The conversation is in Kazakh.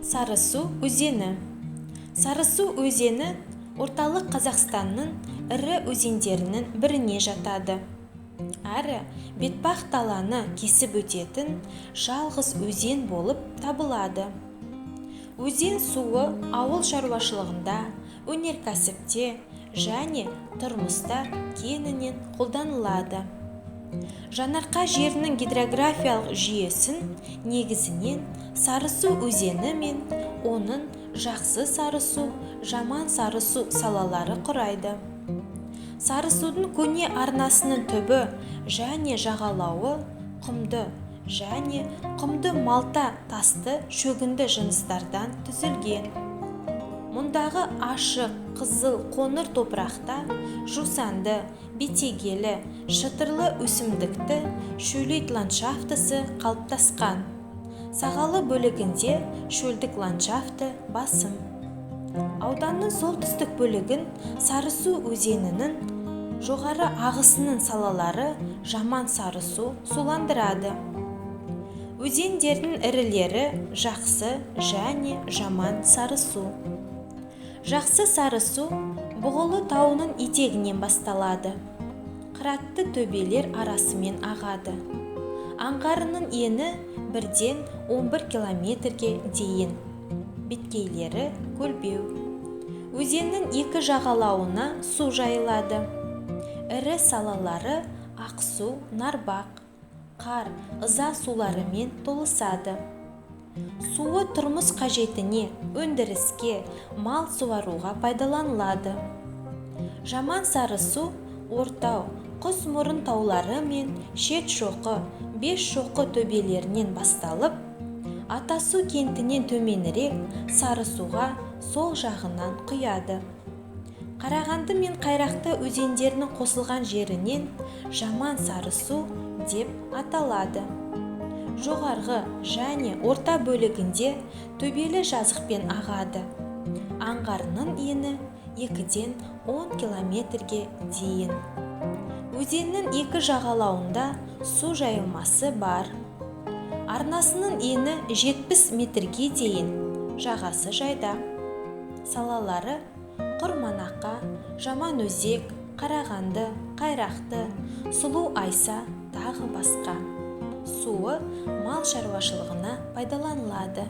Сарысу өзені. Сарысу өзені Орталық Қазақстанның ірі өзендерінің біріне жатады. Әрі Бетпақ даланы кесіп өтетін жалғыз өзен болып табылады. Өзен суы ауыл шаруашылығында, өнеркәсіпте және тұрмыста кеңінен қолданылады. Жанарқа жерінің гидрографиялық жүйесін негізінен Сарысу өзені мен оның Жақсы Сарысу, Жаман Сарысу салалары құрайды. Сарысудың көне арнасының түбі және жағалауы құмды және құмды малта тасты шөгінді жыныстардан түзілген. Мұндағы ашық қызыл қоңыр топырақта жусанды, бетегелі, шытырлы өсімдікті шөлейт ландшафтысы қалыптасқан. Сағалы бөлігінде шөлдік ландшафты басым. Ауданның солтүстік бөлігін Сарысу өзенінің жоғары ағысының салалары Жаман Сарысу суландырады. Өзендердің ірілері Жақсы және Жаман Сарысу. Жақсы Сарысу Бұғылы тауының етегінен басталады. Қыратты төбелер арасымен ағады. Аңғарының ені 1-11 километрге дейін. Беткейлері көлбеу. Өзеннің екі жағалауына су жайылады. Ірі салалары Ақсу, Нарбақ, Қар, Ыза суларымен толысады. Суы тұрмыс қажетіне, өндіріске, мал суаруға пайдаланылады. Жаман Сарысу Ортау, Құсмұрын таулары мен Шет шоқы, Бес шоқы төбелерінен басталып, Атасу кентінен төменірек Сарысуға сол жағынан құяды. Қарағанды мен Қайрақты өзендерінің қосылған жерінен Жаман Сарысу деп аталады. Жоғарғы және орта бөлігінде төбелі жазықпен ағады. Аңғарының ені 2-10 километрге дейін. Өзеннің екі жағалауында су жайылмасы бар. Арнасының ені 70 метрге дейін, жағасы жайдақ. Салалары Құрманақа, Жаманөзек, Қарағанды, Қайрақты, Сұлу Айса, тағы басқа. Суы мал шаруашылығына пайдаланылады.